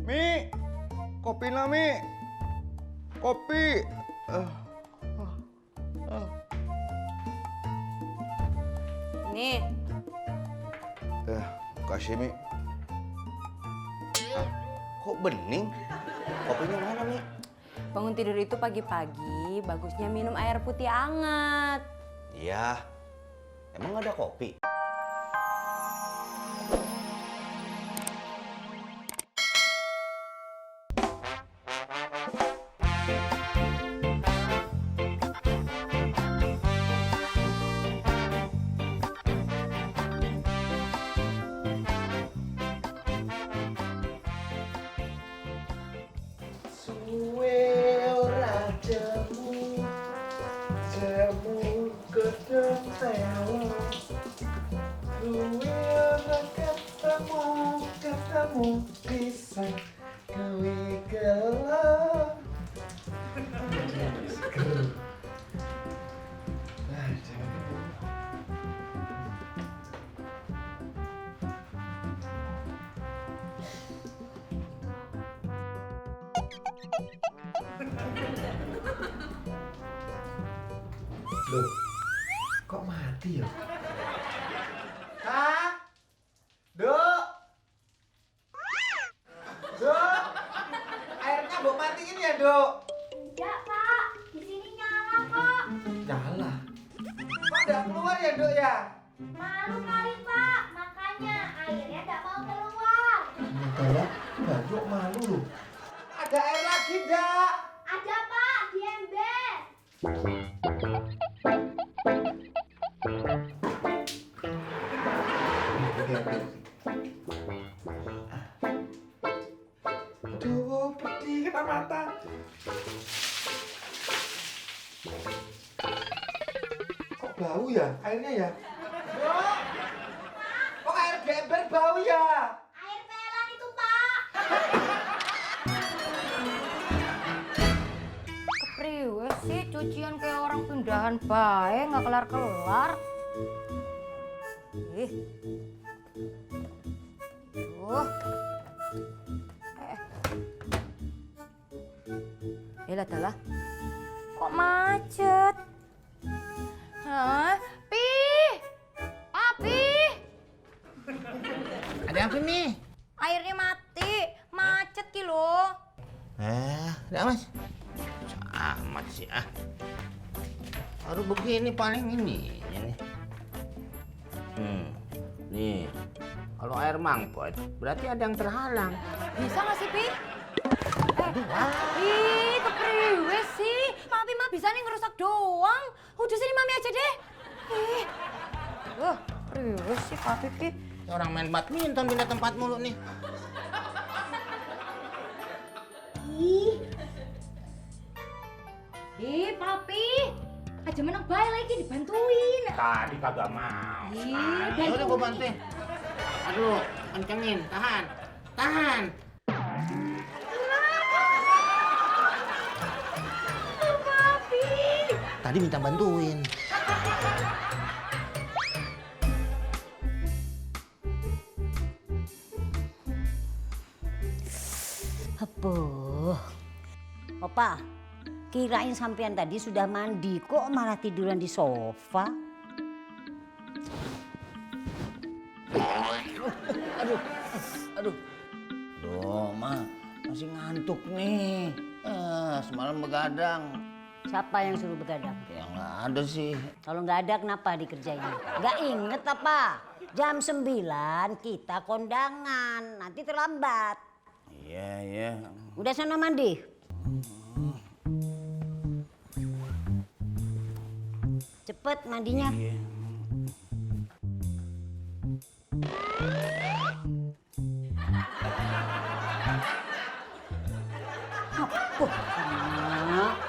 Mi, kopi lah Mi, kopi. Nih. Kasih Mi. Kok bening? Kopinya mana Mi? Bangun tidur itu pagi-pagi bagusnya minum air putih hangat. Iya. Emang ada kopi? Loh, kok mati ya? Kak? Dok? Dok? Airnya Dok matiin ya, Dok? Enggak, Pak. Di sini nyala kok. Nyala? Kok nggak keluar ya, Dok ya? Malu kali, Pak. Makanya airnya nggak mau keluar. Nyala? Mbak Dok malu loh. Ada air lagi, Dak? Ada, Pak, di ember. Aduh, pedih kena mata. Kok bau ya airnya ya? Dok? Kok air di ember bau ya? Air pelan itu, Pak. Kepriwe sih cucian kayak orang pindahan bae nggak kelar-kelar. Ih. Tuh. Lah. Kok macet? Hah? Pi! Papi! Ada apa nih? Airnya mati, macet ki lo. Udah mas. Amat sih ah. Baru begini paling ini. Nih. Kalau air mangkot berarti ada yang terhalang. Bisa nggak sih, Pi? Ih, kepriwe sih? Papi mah bisa nih ngerusak doang. Udah sini Mami aja deh. Ih. Kepriwe sih Papi, Pi? Orang main badminton pindah tempat mulu nih. Ih, Papi. Aja menang bae lagi dibantuin. Tadi kagak mau. Ih, Udah gua bantuin. Aduh, kencengin, tahan. Tahan. Papi. Tadi minta bantuin. Aduh. Opa, kirain sampean tadi sudah mandi, kok malah tiduran di sofa? Aduh. Duh, Ma, masih ngantuk nih. Semalam begadang. Siapa yang suruh begadang? Ya nggak ada sih. Kalau nggak ada kenapa dikerjain? Nggak inget apa? Jam 9 kita kondangan, nanti terlambat. Iya. Udah sana mandi? Cepet mandinya. Iya.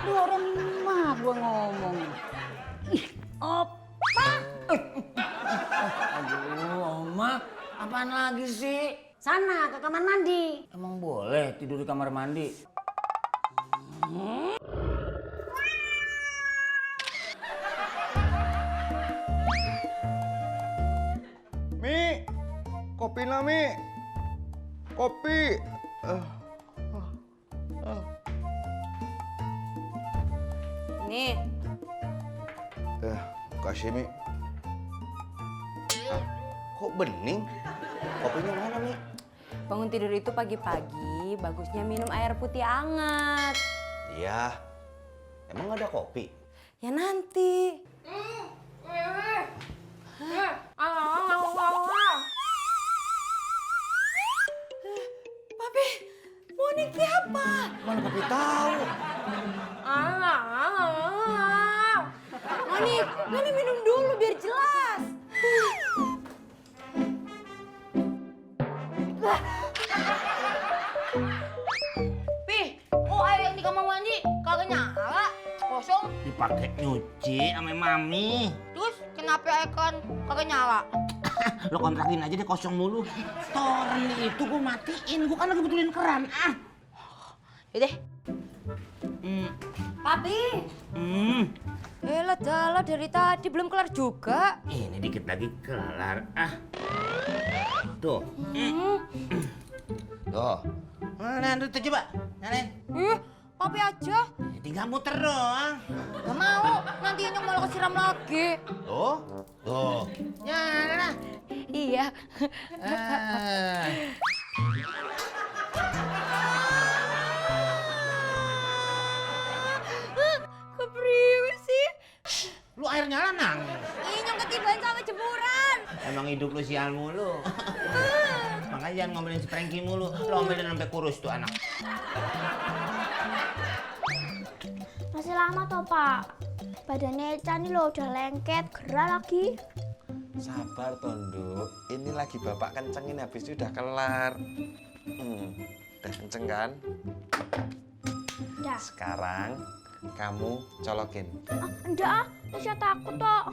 Lu orang mah gua ngomong. Ih, Opa. Aduh, Oma, apaan lagi sih? Sana ke kamar mandi. Emang boleh tidur di kamar mandi? Mi, kopi lah Mi, kopi. nih. Kasih, Mi. Kok bening? Kopinya mana, Mi? Bangun tidur itu pagi-pagi bagusnya minum air putih hangat. Iya. Emang ada kopi? Ya nanti. Papi, mau niki apa? Mana Papi tahu? Ngani minum dulu biar jelas. Pi, kok air yang di kamar mandi kagak nyala? Kosong. Dipakai nyuci sama mami. Terus kenapa air kan kagak nyala? Lo kontrakin aja deh kosong mulu. Toren itu gue matiin, gue kan lagi betulin keran. Yaudah. Papi. Elah jalan dari tadi belum kelar juga. Ini dikit lagi kelar. Tuh. Tuh. Mana tuh coba. Nyalain. Papi aja. 3 muter doang. Gak mau, nanti Nyong malah kesiram lagi. Tuh. Tuh. Nyala. Iya. Kepriwe sih? Lu air nyala nangis. Ih, Nyong ketiban sama jemuran. Emang hidup lu sial mulu. Makanya jangan ngomelin si Franky mulu. Lu ngomelin sampai kurus tuh anak. Masih lama toh, Pak. Badannya Eca nih loh udah lengket, gerah lagi. Sabar Tondo, ini lagi bapak kencengin habis itu udah kelar. Udah kenceng kan? Udah. Sekarang kamu colokin. Enggak, Eca takut toh.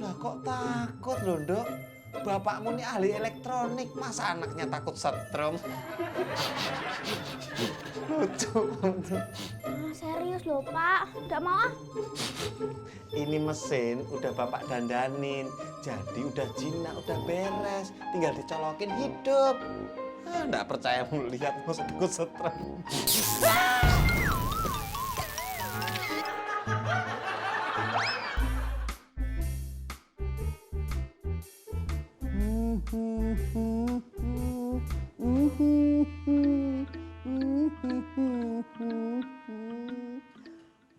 Lah kok takut loh, Dok? Bapakmu nih ahli elektronik, masa anaknya takut setrum? Lucu. Serius loh, Pak. Enggak mau ah. Ini mesin udah bapak dandanin, jadi udah jinak, udah beres. Tinggal dicolokin hidup. Nggak percaya mau lihat mau takut setrum.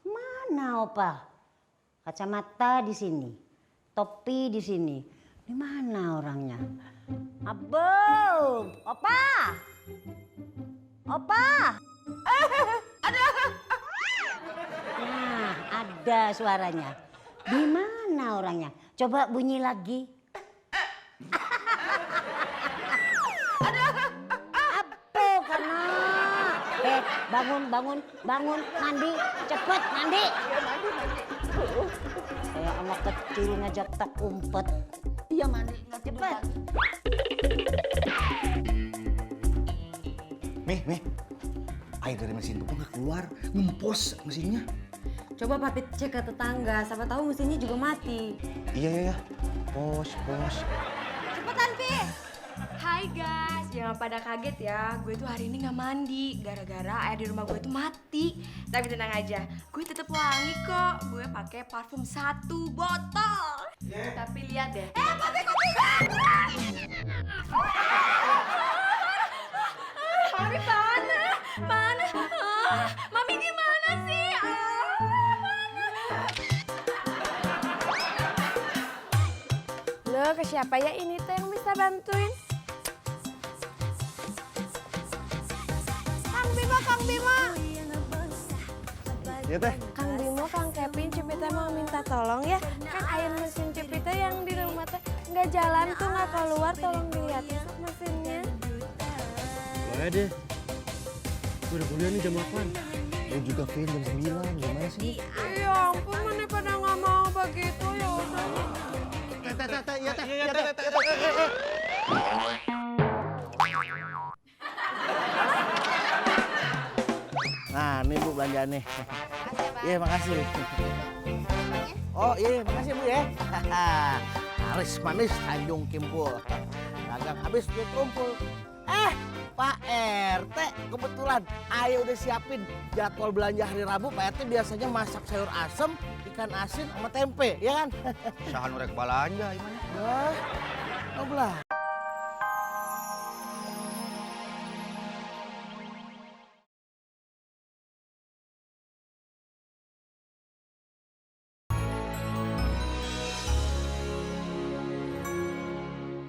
Mana Opa? Kacamata di sini, topi di sini. Di mana orangnya? Abo, Opa, Opa. Nah, ada suaranya. Di mana orangnya? Coba bunyi lagi. Apa karena? Bangun, mandi, cepet mandi. Kayak anak kecil ngajak tak umpet. Iya mandi, nggak cepet. Mi, air dari mesin itu nggak keluar, ngempos mesinnya. Coba Papi cek ke tetangga, siapa tahu mesinnya juga mati. Iya. Pos. Cepetan, Pi. Hai guys, jangan pada kaget ya. Gue tuh hari ini nggak mandi gara-gara air di rumah gue tuh mati. Tapi tenang aja, gue tetap wangi kok. Gue pakai parfum 1 botol. Tapi lihat deh. Papi kopi. Papi mana? Mami di mana sih? Loh, ke siapa ya ini teh yang bisa bantuin? Kang Bima. Iya teh. Kang Bimo, Kang Kevin, Cipita mau minta tolong ya. Kan air mesin Cipita yang di rumah teh nggak jalan tuh, nggak keluar. Tolong dilihatin mesinnya. Boleh deh. Gue udah kuliah nih jam 8. Lu juga Vin jam 9, gimana sih? Ya ampun, mana pada nggak mau begitu ya udah. Nah, ini Bu belanjaan nih. Iya, makasih. Oh, iya, makasih Bu ya. Laris manis Tanjung Kimpul. Dagang habis duit kumpul. Pak RT, kebetulan Ayah udah siapin jadwal belanja hari Rabu. Pak RT biasanya masak sayur asem, ikan asin, sama tempe, ya kan? Sahan rek balanja gimana? Wah, oh belanja.